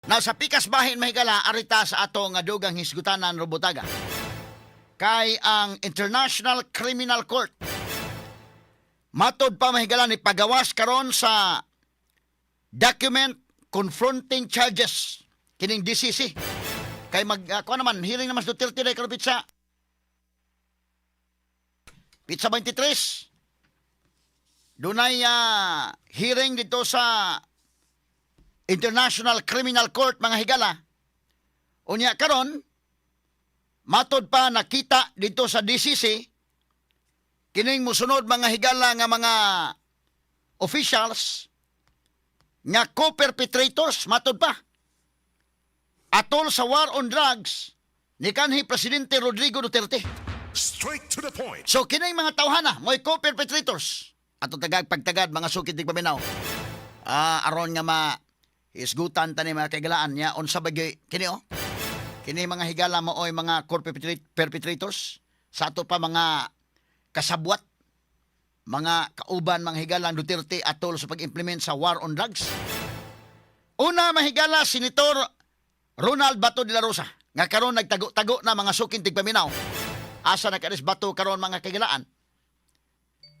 Nasa pikas bahin, mahigala, arita sa ato nga dugang hisgutanan robutaga. Kay ang International Criminal Court, matod pa, mahigala, ni pagawas karon sa document confronting charges kining DCC. Kay mag kuha naman hearing naman sa Duterte day karon petsa 23. Dunay hearing dito sa International Criminal Court, mga higala. Unya karon, matod pa, nakita dito sa DCC kining musunod, mga higala, nga mga officials nga co-perpetrators, matod pa, atol sa war on drugs ni kanhi Presidente Rodrigo Duterte. Straight to the point. So kining mga tawhana mo'y co-perpetrators. Ato tagag pagtagad, mga sukit tig paminaw. Aron nga ma isgutan tani, mga kaigalaan niya, unsa ba gyud kini oh? Kini, mga higala, maoy mga perpetrators sa ato pa mga kasabwat, mga kauban, mga higala, ang Duterte atol sa pag-implement sa war on drugs. Una, mahigala, Senator Ronald Bato de la Rosa nga karon nagtago-tago na, mga suking tigpaminaw. Asa na karis Bato karon, mga kagilaan?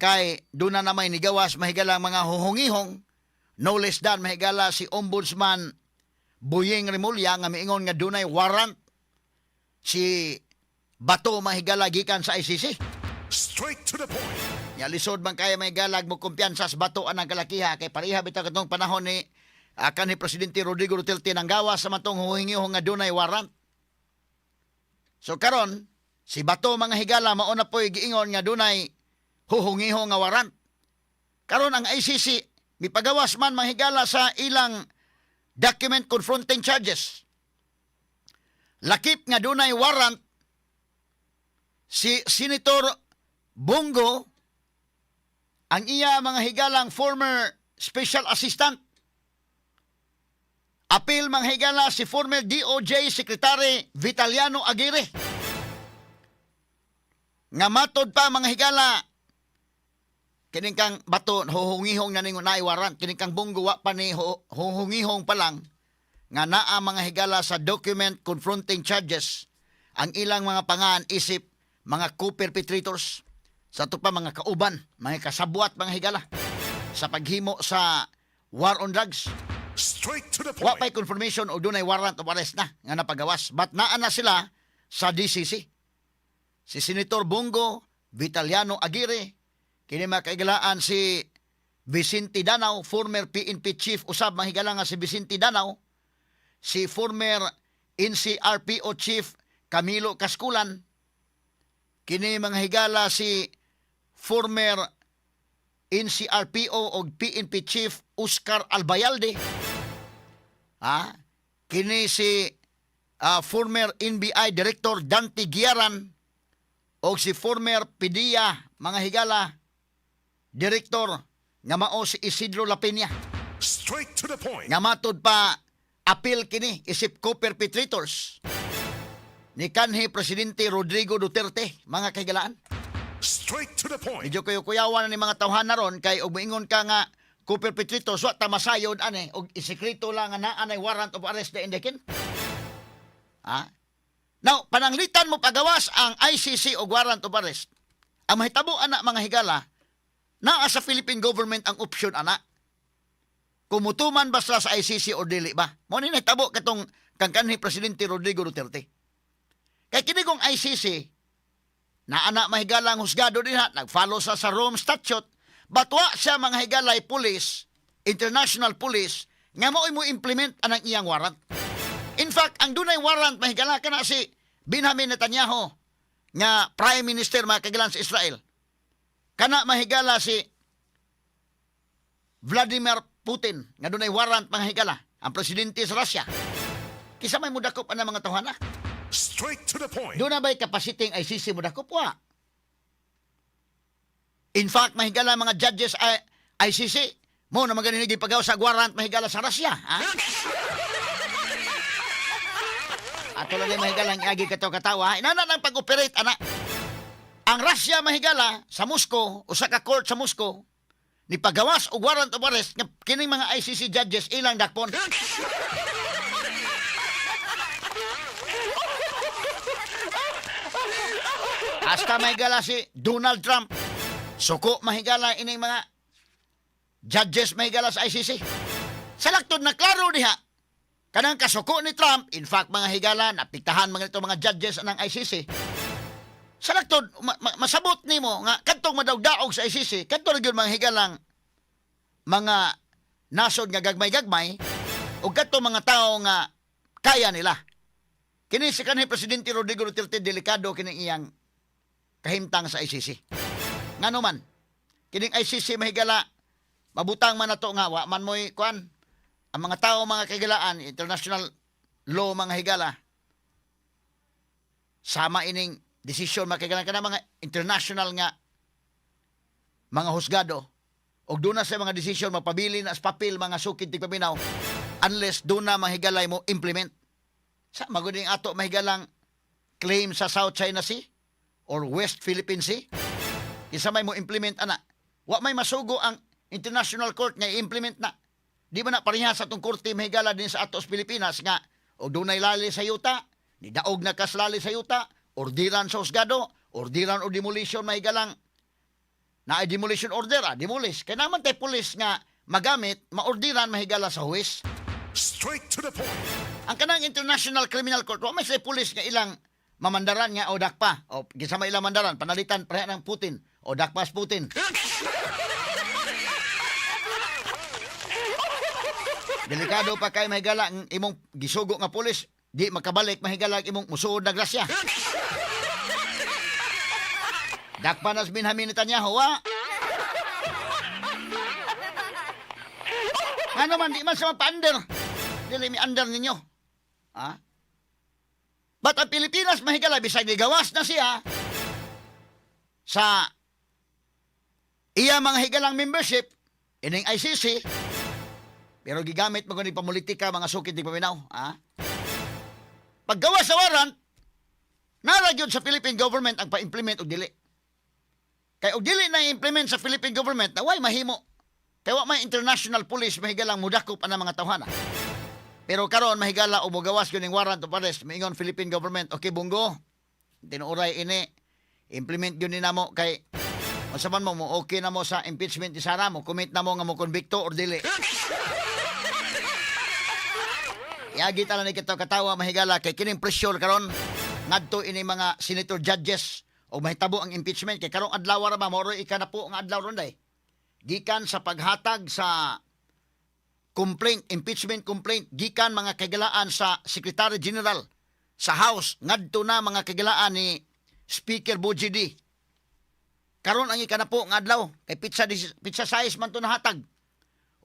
Kay doon na may nigawas, mahigala, mga huhungihong, no less than, mahigala, si Ombudsman Boying Remulla nga miingon nga dunay warrant si Bato, mahigala, gikan sa ICC. Straight to the point. Ya lisod man kaya, mahigala, mo kumpiyansa sa Bato anang kalakiha kay pareha bitaw katong panahon ni kanhi Presidente Rodrigo Duterte, nang gawas sa matong huhingihong nga dunay warrant. So karon si Bato, mga higala, mao na po'y giingon nga dunay huhungihong nga warrant. Karon ang ICC mipagawas man, mga higala, sa ilang document confronting charges. Lakip nga dunay warrant si Senator Bong Go, ang iya, mga higalang, former special assistant. Apil, mga higala, si former DOJ Secretary Vitaliano Aguirre. Nga matod pa, mga higala, kining kang Bato huhungihong na ning naay warrant, kining kang Bong Go wa pa ni huhungihong pa lang nga naa, mga higala, sa document confronting charges ang ilang mga pangan isip mga co-perpetrators sa ato pa mga kauban, mga kasabwat, mga higala, sa paghimo sa war on drugs. Straight to the Wa point. pa'y confirmation o dunay warrant of arrest na nga napagawas. But naa na sila sa DCC. Si Senator Bong Go, Vitaliano Aguirre, kini, mga kaigalaan, si Vicente Danao, former PNP chief usab, mahigala, nga si Vicente Danao, si former NCRPO chief Camilo Cascolan, kini, mga higala, si former NCRPO og PNP chief Oscar Albayalde. Ha? Kini si former NBI Director Dante Gierran o si former PDEA, mga higala, Director nga mao si Isidro Lapeña. Straight to the point. Nga matod pa, apil kini isip co-perpetrators ni kanhi Presidente Rodrigo Duterte, mga kahigalaan. Straight to the point. Medyo kayo kuyawan na ni mga tawhan na ron kay og moingon ka nga co-perpetrators, wa ta masayod ani og isekreto lang nga naa nay warrant of arrest na indekin. Ha? Now, pananglitan mo pagawas ang ICC og warrant of arrest. Ang mahitabo ana, mga higala, naa sa Philippine government ang option ana. Kung mutuman ba sila sa ICC or dili ba? Mo ni nahitabo katong kang kanhi Presidente Rodrigo Duterte. Kay kini kong ICC, naa na, mahigala, ang husgado dinha, nag-follow sa Rome Statute, but wa siya, mga higalay, police, international police, nga mao'y mo implement anang iyang warrant. In fact, ang dunay warrant, mahigala, kana si Benjamin Netanyahu, nga Prime Minister, mga kagilan, sa Israel. Kana, mahigala, si Vladimir Putin, nga dunay warrant, mga higala, ang presidente sa Russia. Kinsa may mudakop ana mga tawhana? Straight to the point. Duna ba'y capacity ang ICC mo dakop? Wa. In fact, mahigala, mga judges ay ICC, mo na maganing pagaw sa warrant, mahigala, sa Russia. Ha? Ato lang yung, mahigala, ang agi kato katawa. Inana nang pag-operate, ana. Ang Russia, mahigala, sa Moscow, usa ka court sa Moscow, ni pagawas og warrant of arrest nga kining mga ICC judges ilang dakpon. Hasta mahigala si Donald Trump. Suko mahigala ining mga judges mahigala sa ICC. Sa laktod na klaro diha, kanang kasuko ni Trump, in fact mga higala, napiktahan mga ito mga judges ng ICC. Sa laktod, masabot nimo nga kadtong madawdaog sa ICC, kadto ra gyud mga higalang mga nasod nga gagmay-gagmay ug kadtong mga tawo nga kaya nila. Kini si kanhi Presidente Rodrigo Duterte, delikado kini iyang kahimtang sa ICC. Ngano man, kining ICC mahigala, mabutang man nato nga wa man mo'y kuan ang mga tao, mga kahigalaan, international law mga higala, sama ining desisyon mga kahigalaan kana mga international nga mga husgado og duna sa mga desisyon, mapabili na sa papel, mga sukid tigpaminaw, unless duna mahigalay mo implement sa maguning ato mahigalang claim sa South China Sea or West Philippine Sea. Isa may mo implement ana, wa may masugo ang international court nga i-implement na. Di ba na pareha sa atong korte mahigala din sa atos Pilipinas nga og dunay lali sa yuta, ni daog na kas lali sa yuta, ordiran sa husgado, ordiran og demolition mahigalang na demolition order, demolish kay naman tay pulis nga magamit maordiran mahigala sa huwes. Straight to the point. Ang kanang International Criminal Court, wa may say pulis nga ilang mamandaran nga o dakpa o gisama ilang mandaran panalitan pareha ng Putin o dakpas Putin. Delikado pa kay mahigala ang imong gisugo nga pulis di makabalik mahigala ang imong musuod na grasya. Dakpa nas Benjamin Netanyahu, wa. Ano man, di man sa mapa-under. Dili mi under ninyo. Ha? But ang Pilipinas, mahigala, bisag gawas na siya sa iya mga higalang membership ining ICC, pero gigamit mo kundi pamulitika, mga sukid di paminaw, ha? Paggawas sa warrant, nara gyud sa Philippine government ang pa-implement og dili. Kay og dili na i-implement sa Philippine government, na way mahimo. Kay wa may international police mahigalang mudakop ang mga tawhana. Pero karon mahigala o mogawas gyud ning warrant of arrest, miingon Philippine government, "Okay Bunggo, tinuoray ini implement gyud ni namo kay unsa man mo mo okay na mo sa impeachment ni Sara, mo commit na mo nga mo konbikto or dili." Yagi ta lang ni kita katawa mahigala kay kining pressure karon ngadto ini mga senator judges o mahitabo ang impeachment kay karong adlaw ra ba, moro ika na po nga adlaw ron day. Gikan sa paghatag sa complaint, impeachment complaint, gikan mga kagalaan sa Secretary General sa House ngadto na mga kagalaan ni Speaker Bojie Dy. Karon ang ikanapo nga adlaw kay petsa 6 man to nahatag.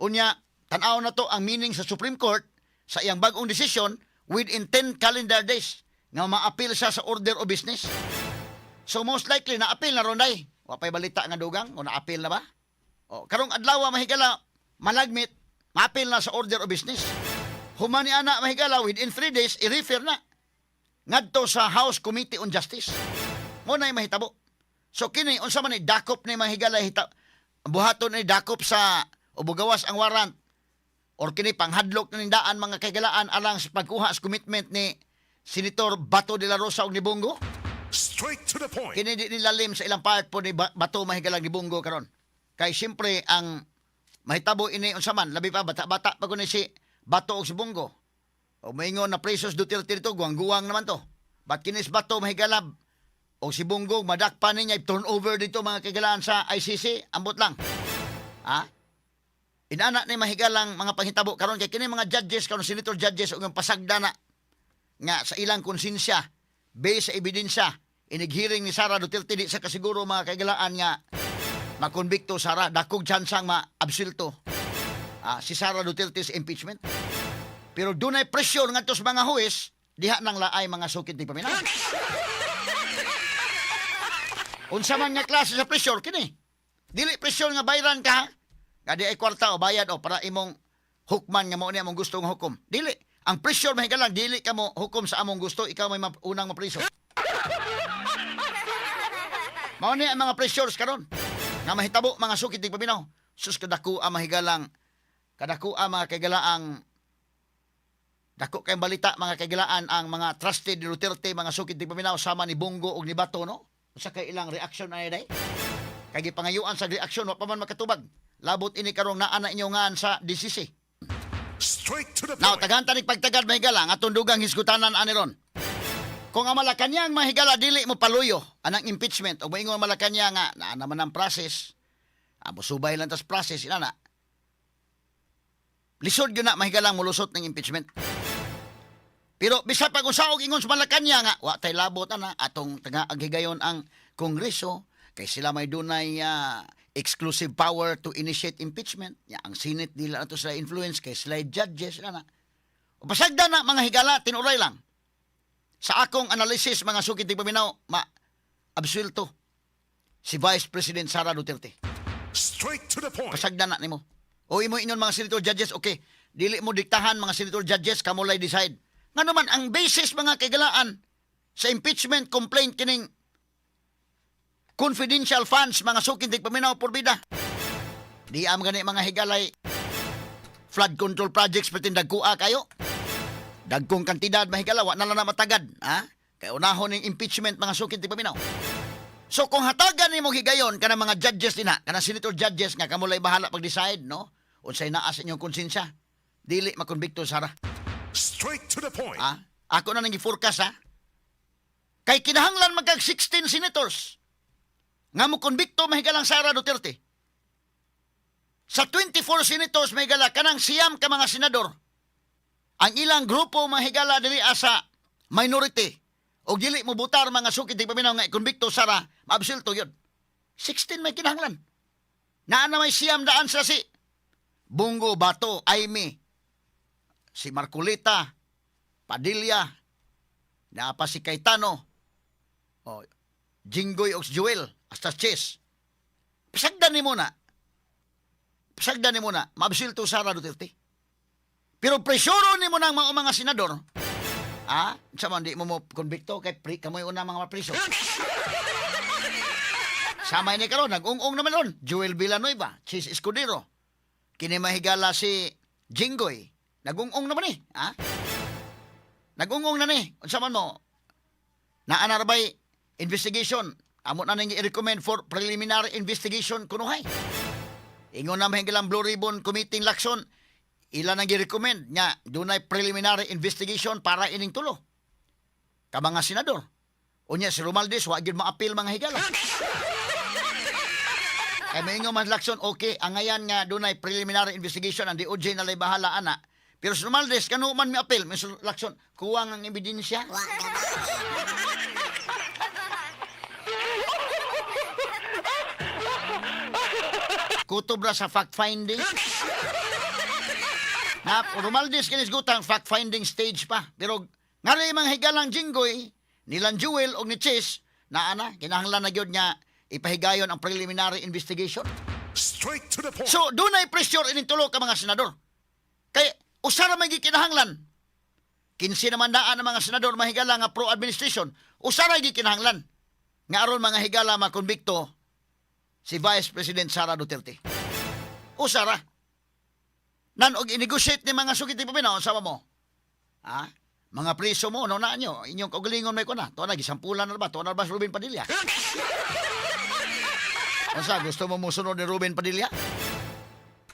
Unya, tan-aw na to ang meaning sa Supreme Court sa iyang bagong desisyon within 10 calendar days nga maapil siya sa order of business. So most likely na-appeal na ron day. Wa pay balita nga dugang o na-appeal na ba? O karong adlaw mahigala malagmit ma-appeal na sa order of business. Human ni ana mahigala within 3 days i-refer na ngadto sa House Committee on Justice. Mo na mahitabo. So kini unsa man ni dakop ni mahigala hita buhaton ni dakop sa ubugawas ang warrant or kini panghadlok na nindaan mga kaigalaan alang sa pagkuha sa commitment ni Senator Bato de la Rosa og ni Bunggo? Straight to the point. Kini di nilalim sa ilang part po ni Bato mahigalang ni Bunggo karon. Kay siyempre ang mahitabo ini unsa man, labi pa bata-bata pa kuno si Bato og si Bunggo. O maingon na presos Duterte dito, guwang-guwang naman to. But kinis Bato mahigalab o si Bunggo madakpa niya turn over dito mga kaigalaan sa ICC, ambot lang. Ha? Inana ni mahigalang mga panghitabo karon kay kini mga judges karon, senator judges ug ang pasagda na nga sa ilang konsensya based sa ebidensya inig-hearing ni Sara Duterte, di sa kasiguro mga kaigalaan nga makonbikto Sara, dakog tsansang maabsulto si Sara Duterte sa impeachment. Pero dunay pressure ngadto sa mga huwes diha nang laay mga sukid ni paminaw. Unsa man nga klase sa pressure kini? Dili pressure nga bayran ka, ha? Nga di ay kwarta o bayad o para imong hukman nga mao ni among gusto nga hukom. Dili. Ang pressure mahigalang dili ka mo hukom sa among gusto, ikaw may unang mapriso. Mao ni ang mga pressures karon nga mahitabo mga sukid tig paminaw. Sus, kadako ang mahigalang, kadako ang mga kagalaang, dako kay balita mga kagalaan ang mga trusted ni Duterte mga sukid tig paminaw sama ni Bunggo ug ni Bato, no? Usa kay ilang reaction ay day? Kay gipangayuan sa reaction, wa pa man makatubag. Labot ini karong naa na inyo ngaan sa DCC. Straight to the Now, point. tagan tanig pagtagad, mahigala, ang atong dugang hisgutanan ani ron. Kung ang Malacanang, mahigala, dili mo paluyo anang impeachment o moingon ang Malacanang nga naa naman ang process. Amo subay lang tas process ina na. Lisod yun na, mahigalang, mulusot ng impeachment. Pero bisa pag usaog ingon sa Malacanang nga wa tay labot ana, atong taga higayon ang Kongreso kay sila may dunay exclusive power to initiate impeachment. Ya, ang Senate nila nato sila influence kay sila judges na. O pasagdan na, mga higala, tinuray lang. Sa akong analysis, mga sukit di paminaw, ma absuelto si Vice President Sara Duterte. Straight to the point. Pasagdan na nimo. O imo ingon mga senator judges, okay, dili mo diktahan mga senator judges, kamo lay decide. Nga naman, ang basis, mga kagalaan, sa impeachment complaint kining confidential funds, mga sukin di paminaw, porbida. Di am gani, mga higalay, flood control projects perting dagkua kayo. Dagkong kantidad, mahigala, wa na lang na matagad. Ha? Kay unahon ning impeachment, mga sukin di paminaw. So kung hatagan nimo higayon kanang mga judges dinha, kanang senator judges nga kamo lay bahala pag-decide, no? Unsay naa sa inyong konsensya. Dili makonbikto Sara. Straight to the point. Ha? Ako na nang gi-forecast, ha. Kay kinahanglan magkag 16 senators nga mo konbikto, mahigalang, Sara Duterte. Sa 24 senators, mahigala, kanang 9 ka mga senador, ang ilang grupo, mahigala, dili asa minority o dili mo butar, mga sukit di paminaw, nga ikonbikto Sara, maabsulto yun. 16 may kinahanglan. Naa na may 9 daan sa si Bong Go, Bato, Imee, si Marcoleta, Padilla, naa pa si Cayetano, o Jinggoy og Joel, hasta Chiz. Pasagdan ni muna. Pasagdan ni muna. Maabsulto Sara Duterte. Pero presyuro ni mo ng mga senador, ah, sa man di mo mo konbikto kay pri kamoy una mga mapriso. Sama ni karon, nag-ung-ung naman ron. Joel Villanueva, Chiz Escudero. Kini, mahigala, si Jinggoy. Nag-ung-ung naman eh. Ha? Nag-ung-ung na ni. Unsa man mo? Naa bay investigation? Amo na nang i-recommend for preliminary investigation kunuhay. Ingon na mahigalang Blue Ribbon Committee Lacson, ila nang gi-recommend nga dunay preliminary investigation para ining tulo ka mga senador. Unya si Romualdez wa gyud maapil, mga higala. Kay maingon man Lacson, okay, angayan nga dunay preliminary investigation, ang DOJ na lay bahala ana. Pero si Romualdez, kano man mi appeal? Mr. Lacson, kuwang ang ebidensya. Kutob ra sa fact finding. Na Romualdez kinis gutang fact finding stage pa. Pero ngari mga higalang Jinggoy, nilang Joel og ni Chiz, na ana kinahanglan na gyud nga ipahigayon ang preliminary investigation. Straight to the point. So dunay pressure ining tulo ka mga senador. Kay usa ra may gikinahanglan. 15 naman daan ang mga senador, mahigala, nga pro-administration. Usa ra gikinahanglan nga aron, mga higala, makonbikto si Vice President Sara Duterte. Usa ra. Nan og i-negotiate ni mga sugit ni paminaw, sama mo. Ha? Mga preso mo, no na nyo, inyong kaugalingon may kuna. To na, gisampulan na ba? To na ba si Ruben Padilla? Unsa, gusto mo musunod ni Ruben Padilla?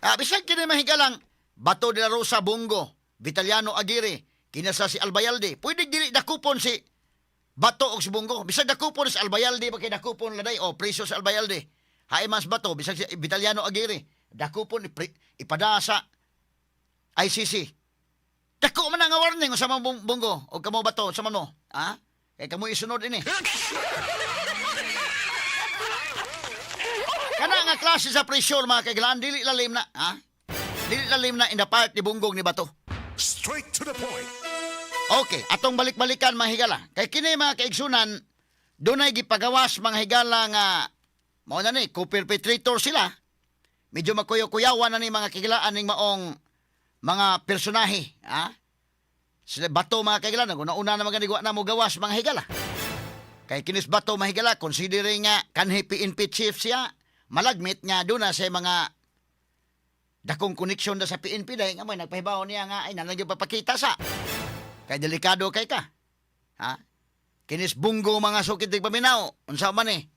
Ah, bisag kini, mahigalang, Bato de la Rosa, Bong Go, Vitaliano Aguirre, kinasa si Albayalde. Pwede dili dakupon si Bato og si Bong Go. Bisag dakupon si Albayalde ba kay dakupon laday o preso si Albayalde. Hain mas Bato, bisag si Vitaliano Aguirre, dakupon ipada sa ICC. Dako man ang warning sa mga Bong Go o kamo Bato sa mo. Ha? Kay kamo isunod ini. Kana nga klase sa pressure, mga kaigalaan, dili lalim na, ha? Dili lalim na in the part ni Bong Go, ni Bato. Straight to the point. Okay, atong balik-balikan, mga higala. Kay kini, mga kaigsunan, dunay gipagawas, mga higala, nga mao na ni co-perpetrator sila. Medyo makuyaw-kuyawan na ni, mga kahigalaan, ning maong mga personahe, ha? Sila Bato, mga kahigalaan, una na mga na mo gawas, mga higala. Kay kinis Bato, mahigala, considering nga kanhi PNP chief siya, malagmit nga doon na sa mga dakong connection na sa PNP dahil nga may nagpahibaw niya nga ay nalagyo papakita sa kay delikado kay ka. Ha? Kinis Bong Go, mga suki tigpaminaw, unsa man eh.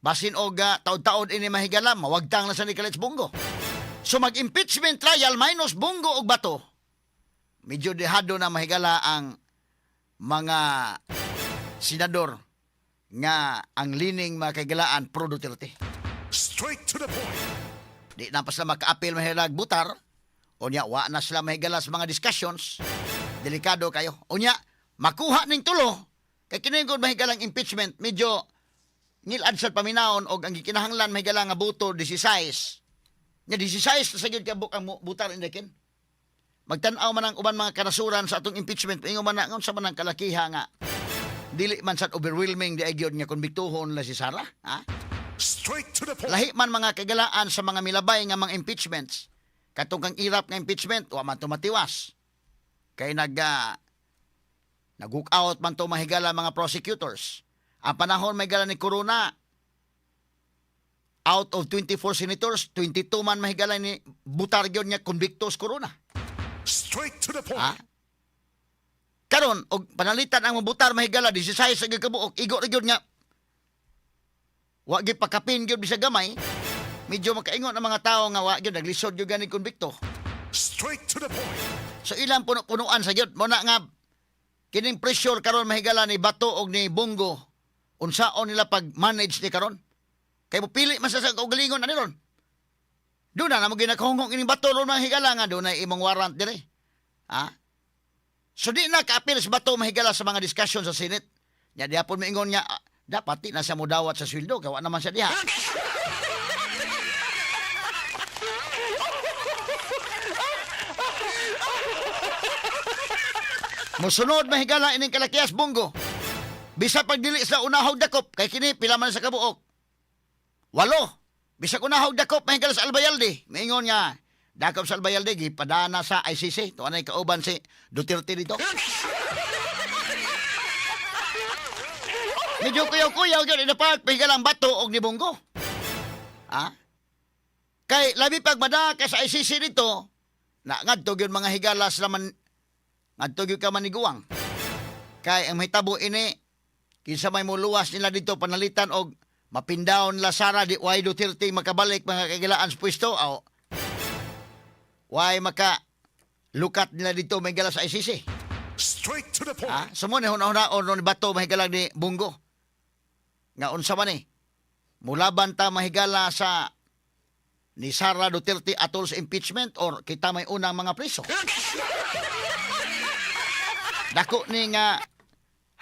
Basin og taod-taod ini mahigala, mawagtang na sa ni Kalet's Bong Go. So mag-impeachment trial minus Bong Go og Bato, medyo dehado na mahigala ang mga senador nga ang leaning, mga kahigalaan, pro Duterte. Straight to the point. Di na pa sila maka-appeal, mahilag butar. Unya, wa na sila mahigala sa mga discussions. Delikado kayo. Unya, makuha ning tulo. Kay kini gud mahigalang impeachment, medyo ngilad sa paminawon og ang gikinahanglan mahigala nga boto 16. Nya 16 na sa gyud kabuk ang butar indekin. Magtan-aw man ang uban mga kanasuran sa atong impeachment, ingon man na unsa man ang kalakiha nga dili man sa overwhelming di ay gyud nga konbiktuhon la si Sara, ha? Straight to the point. Lahi man mga kagalaan sa mga milabay nga mga impeachments. Katong kang Erap nga impeachment, wa man tumatiwas. Kay nag-hook out man to mahigala mga prosecutors. Ang panahon mahigala ni Corona, out of 24 senators, 22 man mahigala ni butar gyud nga convictos Corona. Straight to the point. Ha? Karon og panalitan ang mabutar mahigala 16 sa kabuok, igo ra gyud nga wa gyud pakapin gyud bisag gamay. Medyo makaingon ang mga tao nga wa gyud naglisod gyud gani konbikto. Straight to the point. So ilang puno-punuan sa gyud mo na nga kining pressure karon mahigala ni Bato og ni Bong Go, unsaon nila pag-manage ni karon? Kay mopili man sa kaugalingon ani ron. Doon na namo ginakahungong ining Bato ron, mga higala, nga doon na imong warrant dire. Ha? So di na kaapil sa Bato mahigala sa mga discussion sa Senate. Nya diapon moingon nga ah, dapat di na siya modawat sa sweldo kay wa naman siya diha. Mosunod mahigala ining kalakiyas Bong Go. Bisa pag dili sila unahog dakop kay kini pila man sa kabuok? Walo. Bisag unahog dakop mahigala sa Albayalde. Maingon nga dakop sa Albayalde gipadana sa ICC. Tuwa na kauban si Duterte dito. Medyo kuyaw-kuyaw gyud inapat mahigala ang Bato og ni Bong Go. Ha? Kay labi pag madaka sa ICC dito, na ngadto gyud mga higala sila man ngadto gyud ka maniguang. Kay ang mahitabo ini kinsa may muluwas nila dito panalitan og mapindaon nila Sara, di why Duterte makabalik, mga kagilaan, sa pwesto aw why maka lukat nila dito may gala sa ICC. Straight to the point. Ha? So mo ni huna-hunaon ni Bato mahigala ni Bong Go. Nga unsa man eh. Mulaban ta mahigala sa ni Sara Duterte atol sa impeachment or kita may unang mga preso. Dako ni nga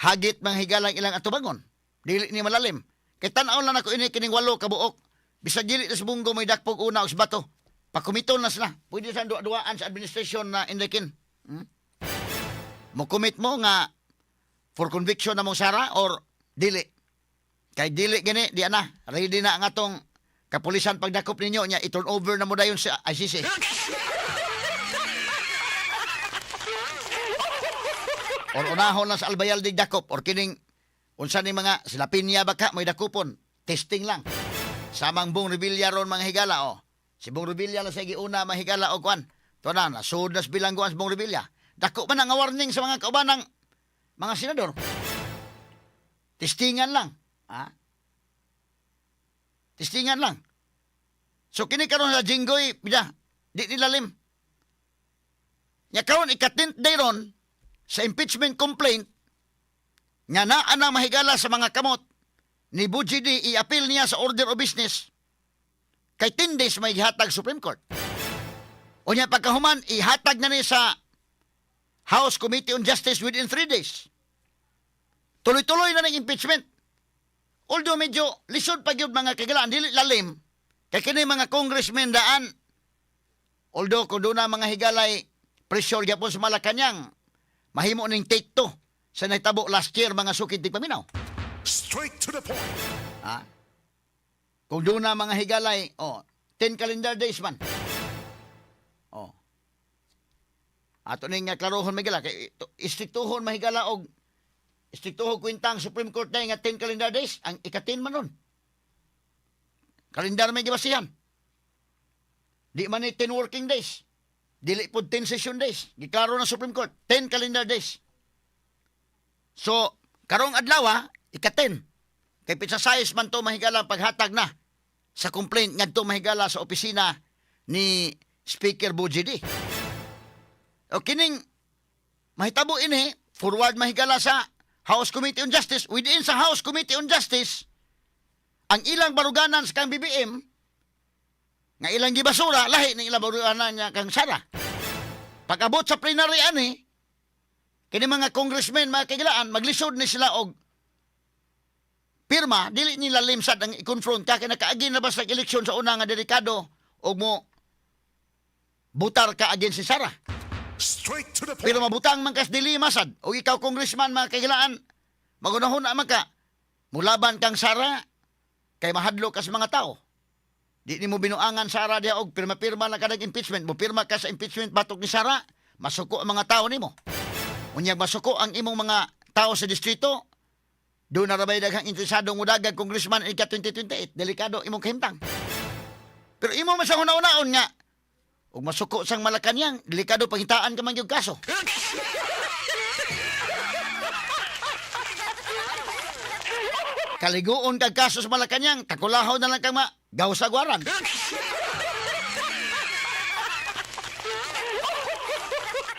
hagit mga higalang ilang atubangon. Dili ni malalim. Kay tan-aw lang ako ini kining walo kabuok. Bisag dili na sa Bong Go may dakpog una og sa Bato. Pakumiton na sila. Pwede sa duwa-duwaan sa administration na indekin. Mo commit mo nga for conviction na mong Sara or dili. Kay dili gani, di ana. Ready na ang atong kapulisan pagdakop ninyo nya i-turn over na mo dayon sa ICC. Or unahon lang sa Albayalde dakop or kining unsa ni mga sila Pinya baka may dakupon. Testing lang. Samang Bong Revilla ron, mga higala, oh. Si Bong Revilla lang sa giuna, mga higala, og kwan. To na nasud na sa bilangguan si Bong Revilla. Dako man ang warning sa mga kauban ng mga senador. Testingan lang. Ha? Testingan lang. So kini karon sa Jinggoy, bida, di nilalim. Nya karon ika-10th day ron sa impeachment complaint nga naa na mahigala sa mga kamot ni Bojie Dy, i-appeal niya sa order of business kay 10 days may gihatag Supreme Court. Unya pagkahuman ihatag na ni sa House Committee on Justice within 3 days. Tuloy-tuloy na ng impeachment. Although medyo lisod pa gyud, mga kagalaan, dili lalim. Kay kini mga congressmen daan, although kung doon na mga higalay pressure gyapon sa Malacanang, mahimo ning take two sa nahitabo last year, mga sukid tigpaminaw. Straight to the point. Ha? Kung doon na mga higalay, oh, 10 calendar days man. Oh. Ato ning nga klarohon mahigala kay istriktuhon mahigala og istriktuhon kwenta ang Supreme Court na nga 10 calendar days ang ika-10 man nun. Kalendar may gibasihan. Di man ni 10 working days. Dili pod 10 session days. Giklaro ng Supreme Court, 10 calendar days. So, Karong adlaw, ika-10. Kay petsa 6 man to, mahigala, paghatag na sa complaint ngadto, mahigala, sa opisina ni Speaker Bojie Dy. O kining mahitabo ini, forward, mahigala, sa House Committee on Justice. Within sa House Committee on Justice, ang ilang baruganan sa kang BBM nga ilang gibasura, lahi ng ilang baruganan niya kang Sara. Pag-abot sa plenary ani, kini mga congressmen, mga kahigalaan, maglisod ni sila og pirma, dili nila limsad ang i-confront ka kay nakaagi na ba sa eleksyon sa una nga delikado og mo butar ka against si Sara. Straight to the point. Pero mabutang man kas dili masad o ikaw congressman, mga kahigalaan, magunahon na man ka mulaban kang Sara kay mahadlok ka sa mga tao. Di nimo binuangan Sara diha og pirma-pirma lang ka impeachment, mo pirma ka sa impeachment batok ni Sara, masuko ang mga tao nimo. Unyag masuko ang imong mga tao sa distrito, doon na rabay daghang interesadong mudagag congressman ika 2028, delikado imong kahimtang. Pero imo man sa huna-hunaon nga, ug masuko sang Malacanang, delikado pangitaan ka man gyud kaso. Kaliguon kag kaso sa Malacanang, takulahaw na lang kang ma gaw sa gwaran.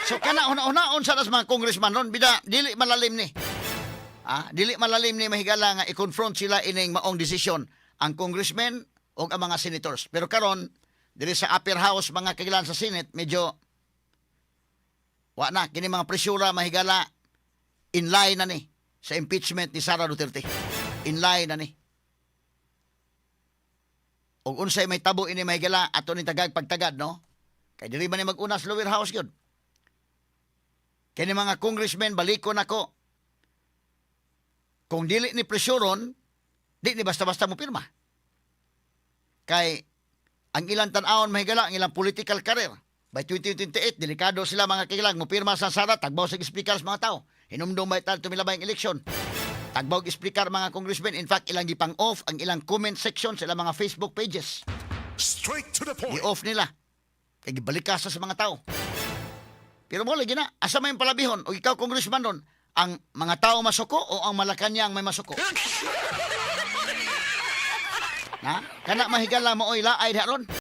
So kana una-unaon sa mga congressman ron, bida dili malalim ni. Dili malalim ni, mahigala, nga i-confront sila ining maong desisyon ang congressmen o ang mga senators. Pero karon diri sa upper house, mga kahigalaan, sa Senate, medyo wa na kini mga presyura, mahigala, in line na ni sa impeachment ni Sara Duterte. In line na ni. Og unsay may tabo ini, mahigala, ato ni tagag pagtagad, no? Kay dili man ni mag-una sa lower house gyud. Kini mga congressmen, balikon ako. Kung dili ni presyuron, di ni basta-basta mo pirma. Kay ang ilang tan-awon, mahigala, ang ilang political career. By 2028, delikado sila, mga kahigalaan. Mupirma sa Sara, tagbaw sa speaker sa mga tao. Hinumdum ba ito tumilabay ang eleksyon? Tagbaw speaker mga congressmen. In fact, ilang gipang off ang ilang comment section sa ilang mga Facebook pages. Straight to the point. I-off nila. Kay gibalik ka sa mga tao. Pero mo lagi na, asa may palabihon o ikaw congressman ron, ang mga tao masuko o ang Malacanang may masuko? Na? Kana, mahigala, maoy laay ron.